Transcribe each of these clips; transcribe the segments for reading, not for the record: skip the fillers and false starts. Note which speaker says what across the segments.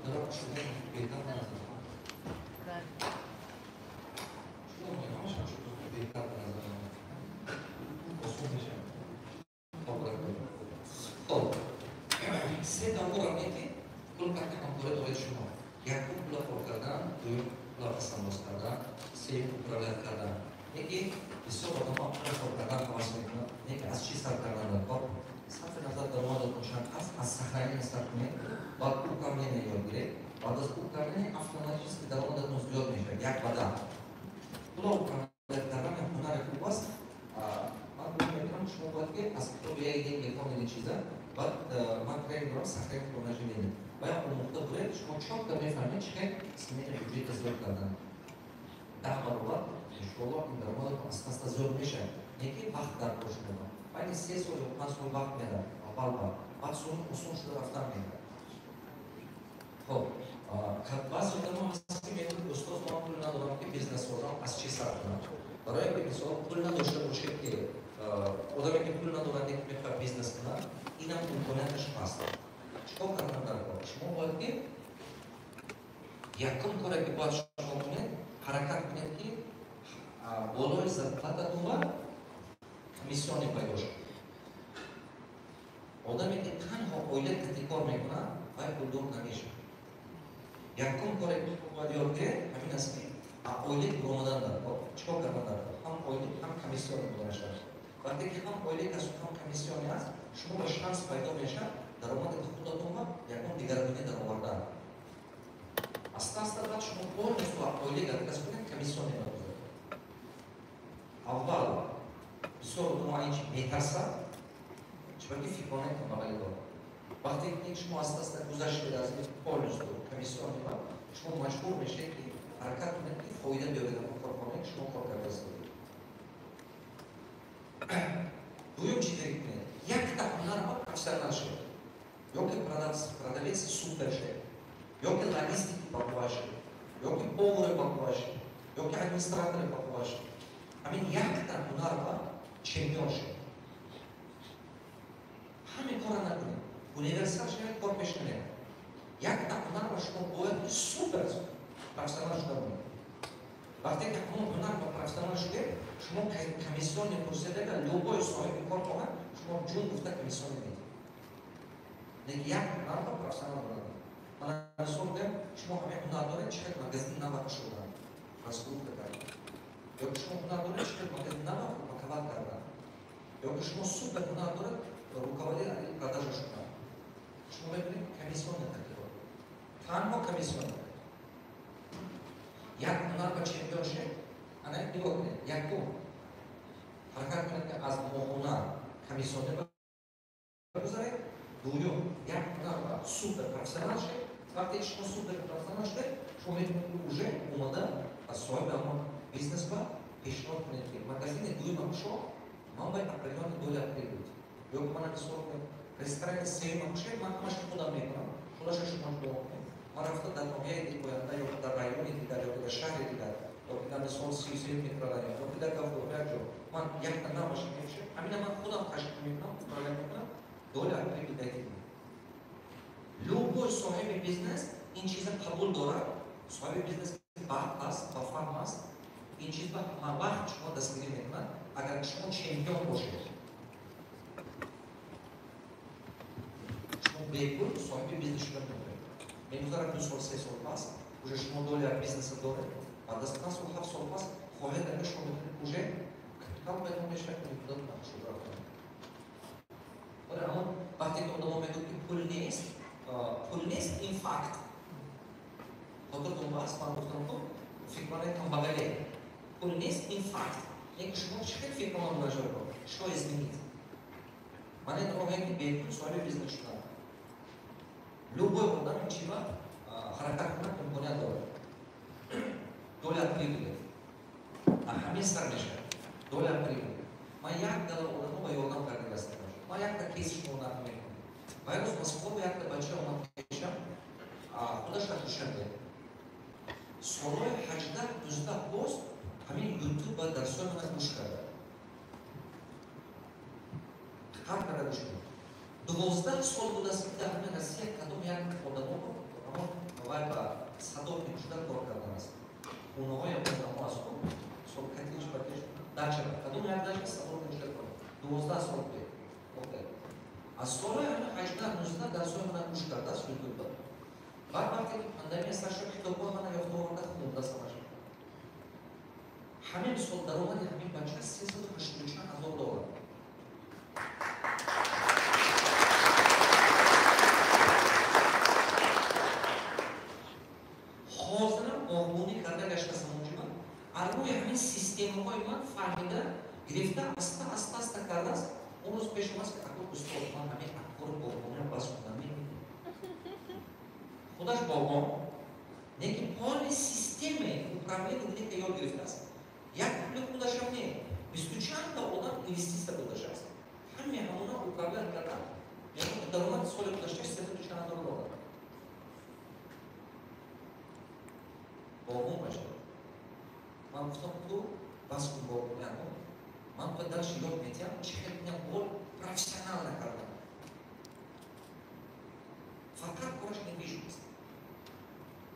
Speaker 1: Дара шумо беҳтар ба назар. Шумо ҳамаша беҳтар ба назар. Осон мешавад. Хоб, се намуд равнети пул карти ҳамкорӣ доред шумо. Якум, пула кор кардан, дуюм, пула пасандоз кардан, сеюм, управлять кардан. Неки бисёр одамҳо пула кор кардан ҳавас мекунанд, неки аз чӣ сар кардан дар кор? Сарфи назар даромадатон чанд аст, аз сохранение сар кунед, баъд управление ёд гиред, баъд аз управление автоматически даромадатон зиёд мешавад, як ба даҳ. Пула управлять кардан як ҳунари хуб аст. Ман гумон мекунам, шумо бояд ки аз китоби «Я и деньги» хонед чиза, баъд ман тренинг дорам, «Сохранение умножение». Ба як омӯхта буред, шумо чётко мефаҳмед, чӣ хел семейный бюджета зиёд кардан. 10 баробар, иншоалло, ин даромадатон аста аста зиёд мешавад. Неки вақт дар кор шумо. Байни 3 сол ё 5 сол вақт мерад, аввал ба баъд сон осон шуда рафтан мерад. Хоб, баъзе одамо ҳаст, ки мегӯяд: «Устоз, ман пул надорам, ки бизнес созам, аз чӣ сар кунам?» Барои ки, мисол, пул надошта бошед, ки одаме, ки пул надорад, ки мехоҳад бизнес кунад, инам имконияташ ҳаст. Чӣ кор кардан дар кор? Шумо бояд ки якум коре, ки бояд шумо кунед, ҳаракат кунед, ки болои зарплататон комиссионный пайдо шуд. Одаме, ки танҳо оила кати кор мекунад, вай пулдор намешавад. Якум коре, ки шумо бояд ёд гиред, ҳамин аст, ки оила буромадан дар кор. Чӣ кор кардан дар кор? Ҳам оила, ҳам комиссионный будан шавад. Вақте ки ҳам оила асту, ҳам комиссионный аст, шумо ба шанс пайдо мешавад даромади худатонва ягон дигаргунӣ даровардан. Аста аста баъд шумо полностью оила отказ кунед, комиссионный нагузоред. Аввал бисёр одамон ин чи метарсад, чунки фикронаи камбағалӣ дорад. Вақте ки шумо аста аста гузаштед аз полностью комиссионный ва, шумо маҷбур мешавед, ки ҳаракат кунед, ки фоида биёред ҳамон корхонае, ки шумо кор карда истодед. Дуюм чизе ки кунед, якта ҳунарба профессионал шавед, ё ки продавец супер шавед, ё ки логистики бақува шавед, ё ки поваре бақува шавед, ё ки администраторе бақува шавед. Ҳамин якта ҳунарба чемпион шавед. Ҳамин кора накунед, универсал шавед, кор пеш намерад. Якта ҳунарба шумо бояд супер профессионал шуда монед. Вақте ки ҳамон ҳунар ба профессионал шудед, шумо комиссионный пурседага, любой соҳиби кор хоҳад, шумо ҷун гуфта комиссионный медиҳед. Лекин як ҳунар ба профессионал бурад. Мана, мисол гӯям, шумо ҳамин ҳунар доред, чӣ хел магазин нава кушодан, раскрутка кардан, ё ки шумо ҳунар доред, чӣ хел магазин нава упаковать кардан, ё ки шумо супер ҳунар доред, руководитель продажа шудан, шумо мебинед, комиссионный такиро, танҳо комиссионный. Як ҳунар ба чемпион шед. Ана, нигоҳ кунед: якум, ҳаракат кунед, ки аз моҳона комиссионный гузаред. Дуюм, як ҳунар ба супер профессионал шед. Вақте ки шумо супер профессионал шудед, шумо метавонед, ки уже омада аз соҳиби ҳамон бизнес ба пешниҳод кунед, ки магазини дуюма кушо, ман бояд определённый доля прибыль, ё ки мана, мисол кунед, ресторани сеюма кушед, ман ҳамаша худам мекунам, пулаша шумо ҷудо кунед, ман рафта дар ноҳияи оянда, ё дар райони дигар, ё дар шаҳри дигар, ё ки дар, мисол, 33 микрорайон, ё ки дар Гафур, як ҷо ман якта наваша мекушем, ҳамина ман худам ташкил мекунам, управлять мекунам, доля прибыль дайте. Любой соҳиби бизнес ин чиза қабул дорад. Соҳиби бизнес баъд аст, ба фаҳм аст, ин чиз ба ҳама вақт шумо дастгирӣ мекунад, агар шумо чемпион бошед. Шумо бепул соҳиби бизнес шуда метавонед. Мегузарад 2 сол, 3 сол пас, уже шумо доля бизнеса доред. Баъд аз 5 сол, 7 сол пас, хоҳед, агар шумо метавонед, уже капитал пайдо мешавад, худатон шуда рафтан. Оре, аммо вақте ки одамо мегӯяд, ки пул нест, пул нест, ин факт. Хотиртон бас, ман гуфтам, ку фикронаи камбағале. Пул нест, ин факт. Лекин шумо чӣ хел фикрона муроҷиат что изменить? Ман ин роҳе, ки бепул соҳиби бизнес шудам. Любой одам ин чива ҳаракат кунад, имконият дорад. Доля прибыли. Ҳамин сар мешавад. Доля прибыли. Ман як дала одамо ба ёрдам карда ҳастам. Ман якта кейс шумо нақл мекунам. Ва як рӯз Москва якта бача омад пешам, худаш аз Душанбе. Солҳои 18, 19 боз ҳамин Ютуб ба дарсҳои мана гӯш карда. Қар карда гӯш карда. 12 сол будааст, ки дар ҳамин Россия кадом як одамо ҳамон Вай ба садовник шуда кор кардааст. Хонаҳои одамо аз кун, сол коттедж паттеж, дача, кадом як дача садовник шуда кор. 12 сол кор. Аз соли 18-19 дарсҳои мана гӯш кардааст ютубда. Баъд вақте ки пандемия сар шуд, китобҳои мана ёфта оварда хонда самаша. Ҳамин сол даромади ҳамин бача 384 ҳазор доллар. Ҳозирам боғбонӣ карда гашта самонҷима, арӯи ҳамин системаҳои ман фаҳмида, гирифта, аста аста аста кардааст. Он рӯз пеш омад, ки ако устод, ман ҳамин аккори боғбониро бас кунам. Худаш боғбон, лекин полный системаи управления где-то ёд гирифтааст. Як пули худашам не, бисту чандта одам инвеститсия додашааст. Ҳаме ҳамона управлять карда, яъне даромади соли гузашта 304 ҳазор доллар. Боғбон бача. Ман гуфтам, ту бас кун боғбонӣ, ман ба дальше ёд метиҳам, чӣ хел ина бор профессионал накардам. Фақат кораш недвижимость.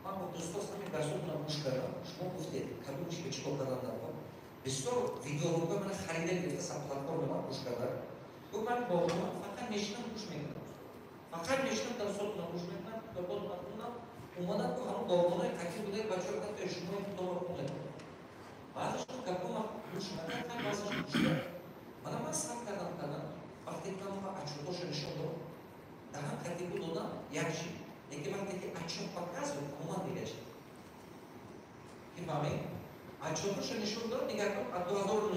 Speaker 1: Ман бо дӯстон ҳамин дарсотона гӯш кардам. Шумо гуфтед, кадом чи ба чӣ кор кардан дар кор. Бисёр видеороликҳои мана харида гирифта сар платформа ман гӯш кардам. Гуфт, ман боғбонам, фақат мешинам гӯш мекунам. Фақат мешинам дарсотона гӯш мекунам, китоботона хонам. Омадам ку ҳамон боғбонои қатил буда, бачаҳо гуфтанд, ки шумо ин китобро хонед. Баъзешон гапҳо гӯш накардам, баъзешон гӯш кард. Мана ман сар кардам. Вақте ки ман отчётошо нишон додам, даҳам категу додам як чи. Лекин вақте ки отчёт показывает, тамоман дигар чи. Ки фаҳмед? Отчётошо нишон додам, нигоҳ кун, аз 2019,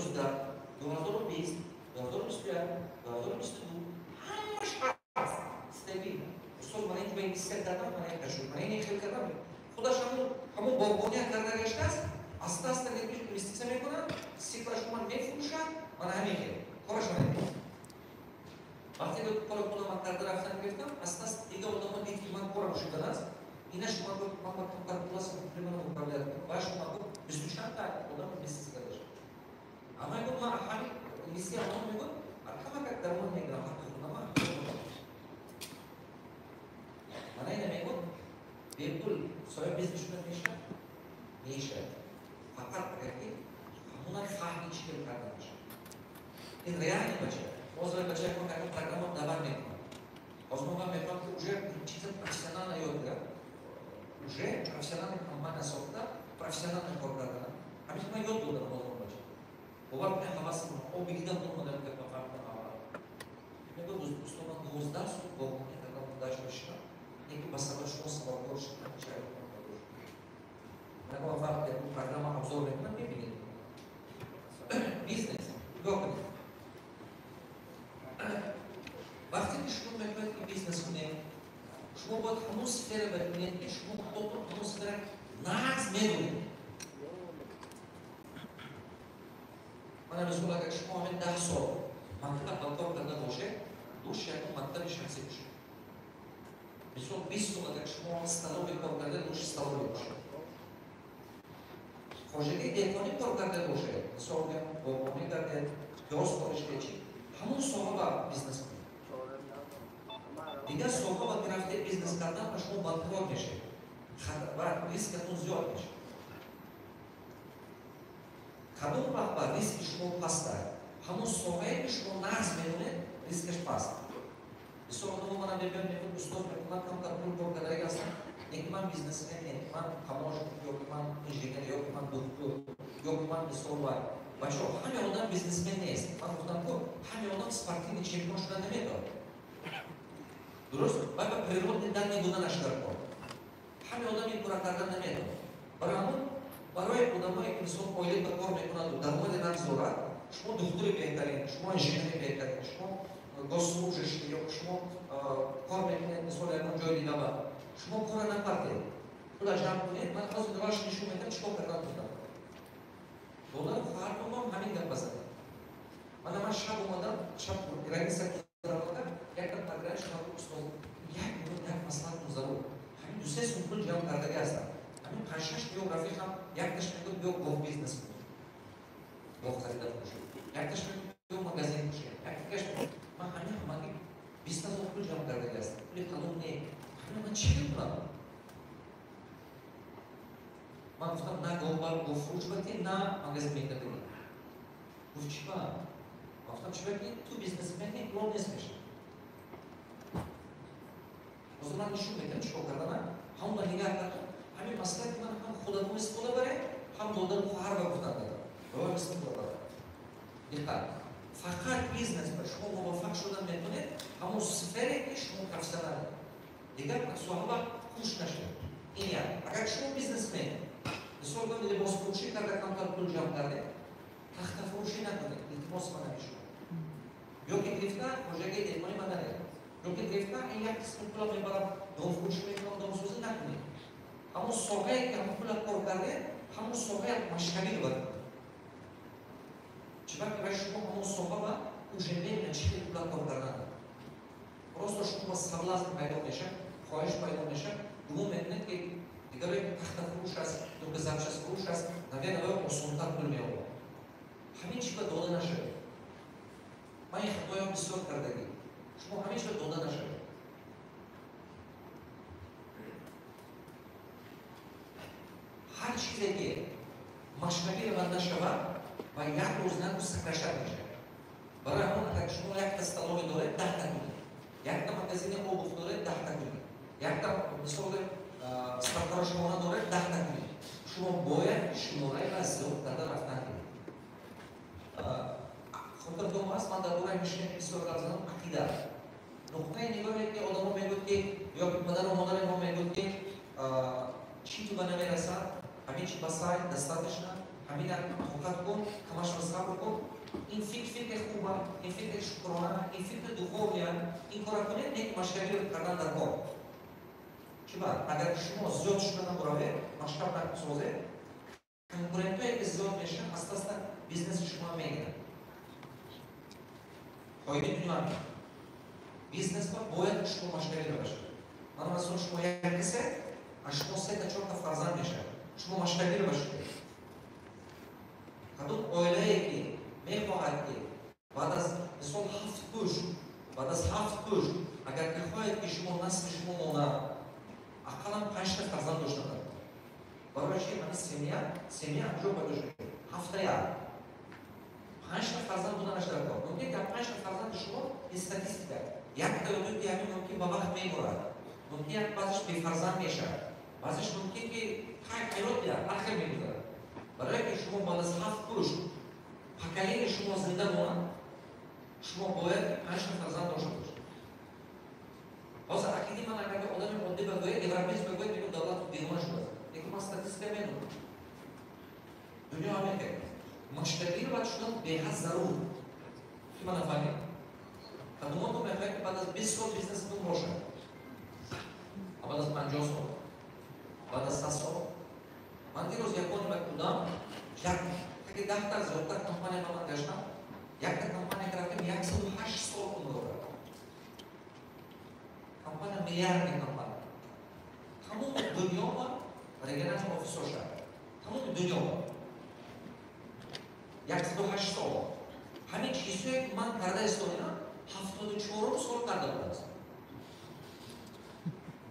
Speaker 1: 2020, 2021, 2022 ҳамаш ҳаст. Стабильно. Устод, ман ин ба инвеститсия кардам, ман ин кашуд, ман ин хел кардам. Худаш ҳамон боғбония карда гаштааст, аста аста инвеститсия мекунад, циклаш ман мефурӯшад, ман ҳамин хел. Кораш ҳамин. Вақте ки кори худам ман карда рафтан гирифтам, аста аста дигар одамо дид, ки ман корам шудааст. Ина шума гуфт, ман ба камтар пуласам, пули маро управлять кун. Ва шума гуфт, бисту чандта одам инвеститсия карда шуд. Ама гуфт, ман ҳамин инвеститсия одам мегуфт, кама как даромад мегирам, ҳаққи худам, ҳаққи худам. Мана ина мегуфт, бепул соҳиби бизнес шуда мешавад? Мешавад. Фақат агар ки ҳамона фаҳми чӣ кор карда бошад. Ин реальный бача. Ҳозир бача ягон ягон программа давар мекунад. Ҳозир ман мехоҳам, ки уже чиза профессионально ёд гирад. Уже профессиональный компания сохта, профессионально кор кардан. Ҳамин ман ёд додам ҳозир бача. Бовар кунед, ҳавасам оби дидам омадам, ки ман фаҳмидам аввал. Мегӯяд, устод, ман 12 сол боғбонӣ кардам, дача шудам. Лекин ба сабаби шумо сабабгор шудам, чаро ман ман вақт ягон программа обзор мекунам, мебинед. Бизнес. Нигоҳ кунед. Вақте ки шумо мехоҳед ки бизнес кунед, шумо бояд ҳамон сфера бикунед, ки шумо худотон ҳамон сфера нағз медонед. Мана мисол, агар шумо ҳамин 10 сол мактаб ба кор карда бошед, лучше ягон мактаби шахсӣ бошед. Мисол, 20 сол агар шумо столовый кор карда, лучше столовый бошед. Хоҷагии деҳқонӣ кор карда бошед, мисол, боғбонӣ кардед, пиёз кориште чи, ҳамон соҳа ба бизнес кунед. Дигар соҳа ба ки рафтед бизнес кардан, ба шумо банкрот мешавед ва рискатон зиёд мешавад. Кадом вақт ба риски шумо пастад? Ҳамон соҳае ки шумо нағз медонед, рискаш паст. Бисёр одамо мана мебиёнд, мегӯянд, устод, ман камтар пул кор кардаги ҳастам, лекин ман бизнесмен не, ман таможник, ё ки ман инженер, ё ки ман духтур, ё ки ман мисол вай. Бачаҳо, ҳаме одам бизнесмен нест. Ман гуфтам, ку ҳаме одам спортивный чемпион шуда наметавонад. Дуруст? Вай ба природный данные буданаш дар кор. Ҳаме одам ин кора кардан наметавонад. Барои ҳамон, барои одамое ки мисол оила ба кор мекунаду даромади нағз дорад, шумо духтури беҳтарин, шумо инженери беҳтарин, шумо госслужащий, ё шумо кор мекунед, мисол ягон ҷои дига ба шумо кора напартед, пула ҷамъ кунед. Ман ҳозир ваш нишон медиҳам, чӣ кор кардан гуфтам. Додару хоҳармонам ҳамин гап базанед. Мана ман шаб омадам, шаб граница гузаронда, якта пограничник ман гуфт, устод, як минут як маслиҳатон зарур. Ҳамин ду-се сум пул ҷамъ кардаги ҳастам. Ҳамин панҷ-шаш миён рафиқам, якташ мегӯяд, биё гов бизнес кунем. Гов харида фурӯшем. Якташ мегӯяд, биё магазин кушем. Якташ мегӯяд, ман ҳамин ҳамаги 20 000 пул ҷамъ кардаги ҳастам. Пули калон не. Ҳамин ман чӣ кунам? Ман гуфтам, на говфурӯш бати, на магазин мекардагӣ. Гуфт, чӣ ба? Ман гуфтам, чӣ ба ки ту бизнесмени клон нест мешавӣ. Ҳозир ман нишон медиҳам чӣ кор кардана, ҳамонро нигаҳ кардам. Ҳамин маслиҳати ман ҳам худатон истифода баред, ҳам додару хоҳар ба гуфтан дадам. Ба истифода баред. Диққат! Фақат бизнес ба шумо муваффақ шудан метавонед ҳамон сфере ки шумо профессионалед. Дигар соҳаба хуш нашавед. Ин як. Агар шумо бизнесмен, мисол гӯем, либосфурӯшӣ карда камтар пул ҷамъ кардед, тахтафурӯшӣ накунед, илтимос ман намешавад. Ё ки гирифта хоҷагии деҳқонӣ ман наред. Ё ки гирифта ин як қисми пула мебарам, домфурӯшӣ мекунам, домсозӣ накунед. Ҳамон соҳае ки ҳамон пула кор кардед, ҳамон соҳая масштабировать кунед. Чӣ ки вай шумо ҳамон соҳаба уже медонед чӣ хел пула кор кардан. Просто шумо ба соблазн пайдо мешавад, хоҳиш пайдо мешавад, гумон мекунед ки дигаре тахтафурӯш аст ё ки запчастфурӯш аст, наверно вай осонтар пул меоварад. Ҳамин чӣ ба дода нашавед. Ман ин хатоям бисёр кардагӣ. Шумо ҳамин чӣ ба дода нашавед. Ҳар чизе ки масштабировать нашавад, ва як рӯз на рӯз сокращать мешавад. Барои ҳамон агар шумо якта столовая доред, 10та кунед. Якта магазини обув доред, 10та кунед. Якта, мисол гӯем, сартарошхона доред, 10та кунед. Шумо бояд шумораи зиёд карда рафтан кунед. Хотиртон аст, ман дар бораи мышление бисёр гап задам, ақида. Нуқтаи нигоҳе ки одамо мегӯяд ки ё падару модари мо мегӯяд ки чӣ ту ба намерасад, ҳамин чи басай, достаточно, ҳамина тоқат кун, камашро сабр кун. Ин фикр фикри хуба, ин фикри шукрона, ин фикри духовния, ин кора кунед, не ки масштабировать кардан дар кор. Чӣ ба? Агар шумо зиёд шуда набуравед, масштаб насозед, конкурентое ки зиёд мешаванд, аста аста бизнеси шумо мегиранд. Қоидаи дунё ҳамин. Бизнесба бояд шумо масштабировать шавед. Ман масалан шумо як касе, а шумо сета чорта фарзанд мешавад. Шумо масштабировать шудед. Кадом оилае ки мехоҳад ки баъд аз мисол 7 пӯш, баъд аз 7 пӯш, агар ки хоҳед ки шумо насли шумо монад, ақаллан 5та фарзанд дошта бошад. Барои чи ҳамин семья анҷо пайдо шуд. 7 як. 5та фарзанд буданаш дар кор. Мумкин ки 5та фарзанди шумо ин статистика. Якта ё дута ҳамин мумкин ба вақт мемурад. Мумкин як баъзеш бефарзанд мешавад. Баъзеш мумкин ки ҳаёт биёд, ҳар хел мегузарад. Барои ки шумо баъд аз 7 пӯш поколение шумо зинда монад, шумо бояд 5та фарзанд дошта бошед. Ҳозир ақидаи ман агар одами оддӣ бигӯяд, европеец бигӯяд, мегӯяд давлату девона шудааст. Лекин ман статистика медонам. Дунё ҳамин хел. Масштабировать шудан беҳад зарур. Ки ман нафаҳмед? Кадомото мехоҳед ки баъд аз 20 сол бизнесатон бошад? А баъд аз 50 сол? Баъд аз 100 сол? Ман дирӯз Япония ба будам, як 10та зиёдтар компания ба ман гаштам. Якта компания ки рафтем, 108 сол умр дорад. Компания миллиардный компания. Тамоми дунё ба региональный офисоша. Тамоми дунё ба. 108 сол. Ҳамин чизҳое ки ман карда истодам, 74 сол карда будааст.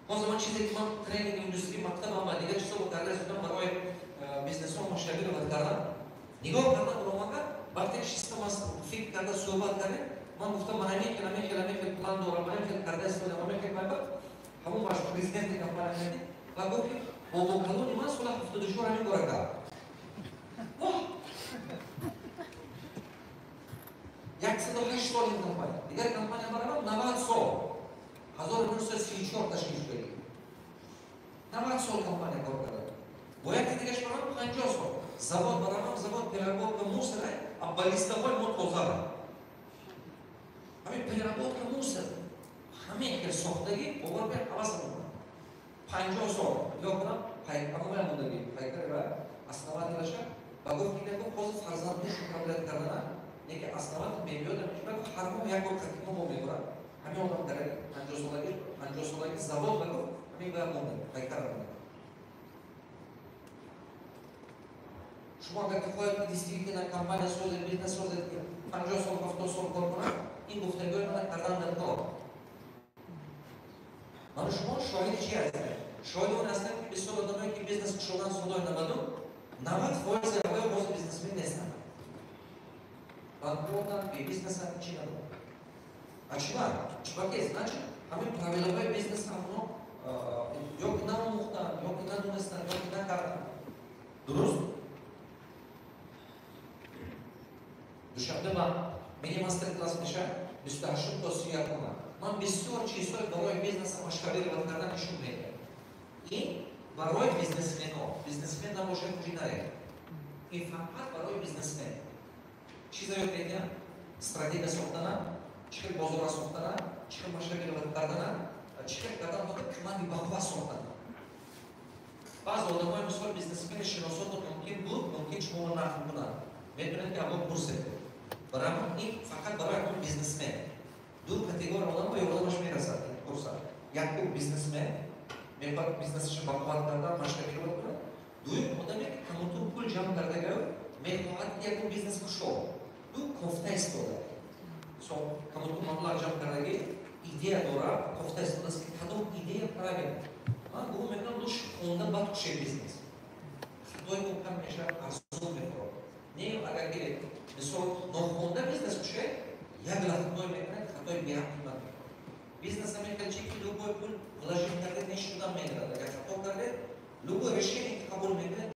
Speaker 1: Ҳозир ман чизе ки ман тренинг индустрия мактабам ва дигар чизҳо карда истодам барои бизнесҳо масштабировать кардан, нигоҳ кардан баромада, вақте ки шиста ман фикр карда суҳбат кардем, ман гуфтам ман ҳамин хел, ҳамин хел, ҳамин хел план дорам, ҳамин хел карда истодам, ҳамин хел майба. Ҳамон ваш президенти компания медид ва гуфт ки бобокалони ман соли 74 ҳамин кора кард. 108 сол ин компания. Дигар компания барам 90 сол. 1934 ташкил шуда. 90 сол компания кор карда. Бо яке дигаш барам 50 сол. Завод барам, завод переработка мусора, а баллистаҳои мо тоза. Ҳамин переработка мусор. Ҳамин хел сохтагӣ бовар кунед ҳавас мекунад. 50 сол. Нигоҳ кунам, пайкамоям мондагӣ, пайкари ва основателаша ба гуфт ки нагуфт ҳозир фарзандуш управлять кардана, неки основатель мебиёд, ҳар моҳ як бор қатимо мо мебурад. Ҳамин одам дар 50 солагӣ завод ба гуфт, ҳамин бояд монда, пайкара монда. Шумо агар ки хоҳед ки действительно компания созед, бизнес созед, ки 50 сол, 70 сол кор кунад, ин гуфтагиҳои мана кардан дар кор. Ману шумо шоҳиди чи ҳастед? Шоҳиди он ҳастем, ки бисёр одамое, ки бизнес кушодан солҳои 90 фоизи аввои боз бизнесмен нестанд, банкротанд, бебизнесанд, чӣ надоранд. А чиба? Чиба ки, значит, ҳамин правилаҳои бизнеса ҳамоно ё ки наомӯхтанд, ё ки надонистанд, ё ки накарданд. Дуруст, душанбе ман мини мастер класс мешавад, 28 то 31-ума. Ман бисёр чизҳои барои бизнеса масштабировать кардан нишон медиҳам. Ин барои бизнесмено, бизнесмен набошад, куҷи наред. Ин фақат барои бизнесмен. Чиза ёд медиҳам: стратегия сохтана, чӣ хел бозора сохтана, чӣ хел масштабировать кардана, чӣ хел кардан команди бақувват сохтана. Баъзе одамои, мисол, бизнесмени шиносотон мумкин буд, мумкин шумо нақл кунанд, метавонед, ки аввал пурсед. Барои ин фақат барои ҳамон бизнесмен. Ду категория одам ба ёрдамаш мерасад ин курса: якум, бизнесмен, мехоҳад бизнесашро бақувват кардан, масштабировать кунад; дуюм, одаме, ки камутун пул ҷамъ кардагаю, мехоҳад, ки ягон бизнес кушод, ду кофта истода. Мисол, камутун маблағ ҷамъ кардагӣ, идея дорад, кофта истодааст, ки кадом идея правильно. Ман гумон мекунам, лучше хонда, баъд кушед бизнес, хатои кам мешавад, арзон мехӯрад. Не, агар ки, мисол, нохонда бизнес кушед, як гала хатое мекунед, хатои беақлманд мекунед. Бизнес ҳамин чи ки любой пул вложить кардед, нишуда мегирад. Агар хато кардед, любой решение, ки қабул мекунед.